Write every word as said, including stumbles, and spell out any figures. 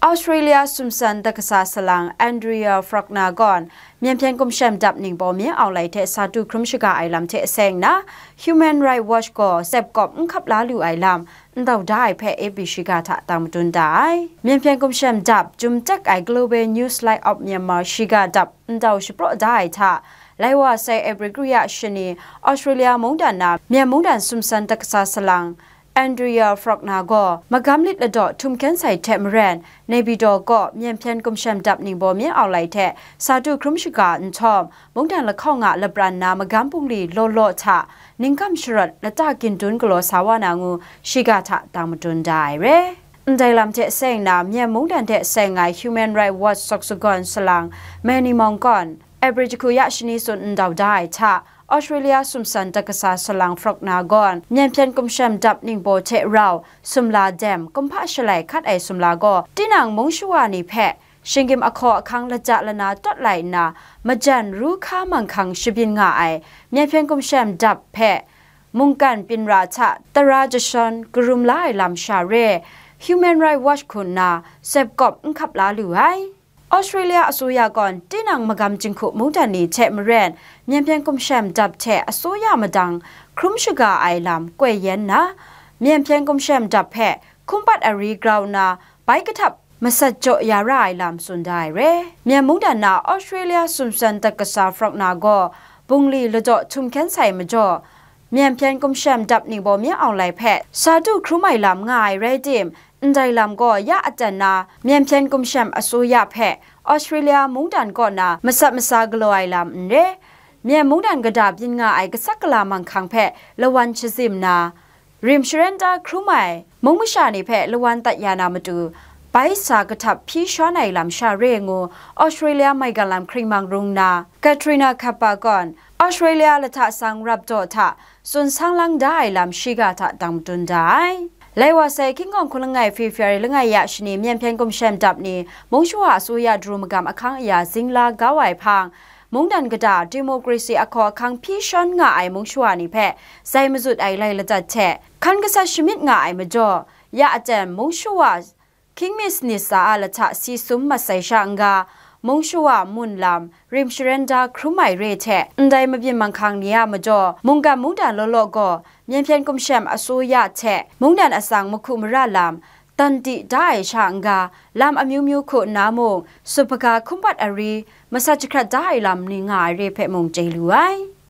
Australia sumsan dakasa salang Andrea Faulkner gawn Myen hpyen gumshem dap ningbaw mye aung lai hte sa du hkrum shaga ai lam hte seng na, Human Rights Watch gaw sep kawp n hkap la lu ai lam ndau da ai hpe A B C ga hta tang madun da ai. Myen hpyen gumshem dap jum tek ai Global News Light of Myanmar shiga dap ndau shapraw da ai hta, lai wa sai April kru ya shani, Australia mungdan na Myen mungdan sumsan dakasa salang Andrea Faulkner gaw magam lit ladaw htum hkyen sai hte maren, Naypyidaw kaw Myen hpyen gumshem dap ningbaw mye aung lai hte sa du hkrum shaga nhtawm, mungdan lahkawng a lapran na magam bungli law law hta ningkam sharawt lata gindun galaw sa wa na ngu shiga hta tang madun da ai re. Ndai lam hte seng na, Myen mungdan hte seng ai Human Rights Watch sawk sagawn salang Manny Maung gawn, April jahku ya shani tsun ndau da ai hta, Australia sumsan dakasa salang Faulkner gawn, Myen hpyen gumshem dap ningbaw hte rau sumla dem, kumhpa shalai hkat ai sumla gaw, tinang mung shawa ni hpe shinggyim ahkaw ahkang lata lana tawt lai nna, majan ru hka manghkang shabyin nga ai Myen hpyen gumshem dap hpe mungkan binra hta tara jashawn karum la ai lam sha re, Human Rights Watch hku nna sep kawp n hkap la lu ai. Australia asuya gawn tinang magam jinghku mungdan ni hte maren, Myen hpyen gumshem dap hte asuya madang hkrum shaga ai lam koi yen nna, Myen hpyen gumshem dap hpe hkumpat ari grau nna bai kahtap masat jaw ya ra ai lam tsun da ai re. Myen mungdan na Australia sumsan dakasa Faulkner gaw bungli ladaw htum hkyen sai majaw, Myen hpyen gumshem dap ningbaw mye aung lai hpe sa du hkrum ai lam nga ai rai tim, ndai lam gaw ya aten na Myen hpyen gumshem asuya hpe Australia mungdan kaw na masat masa galaw ai lam n re, Myen mungdan gada byin nga ai kasak kala manghkang hpe lawan shazim na, rim sharen da hkrum ai mung masha ni hpe lawan dat ya na matu, bai sa kahtap hpyi shawn ai lam sha re ngu Australia maigan lam hkring mang rung na Katrina Kappa gawn Australia lahta sang rap daw hta tsun sang lang da ai lam shiga hta tang madun da ai. Lai wa sai King Kong Hkun langai February langai ya shani Myen hpyen gumshem dap ni mung shawa asuya daru magam ahkang aya zingla kau ai hpang, mungdan kata democracy ahkaw ahkang hpyi shawn nga ai mung shawa ni hpe zai mazut ai lai ladat hte hkan gasat shamyit nga ai majaw, ya aten mung shawa King Miss nit sa a lahta si sum mat sai sha n-ga, mung shawa mun lam rim sharen da hkrum ai re hte, ndai mabyin manghkang ni a majaw, mungkan mungdan law law gaw, Myen hpyen gumshem asuya hte mungdan atsang mahku mara lam, dan di da ai sha n-ga, lam amyu myu hku nna mung, sup hpaga hkumpat ari, masat jahkrat da ai lam ni nga ai re hpe mung chye lu ai.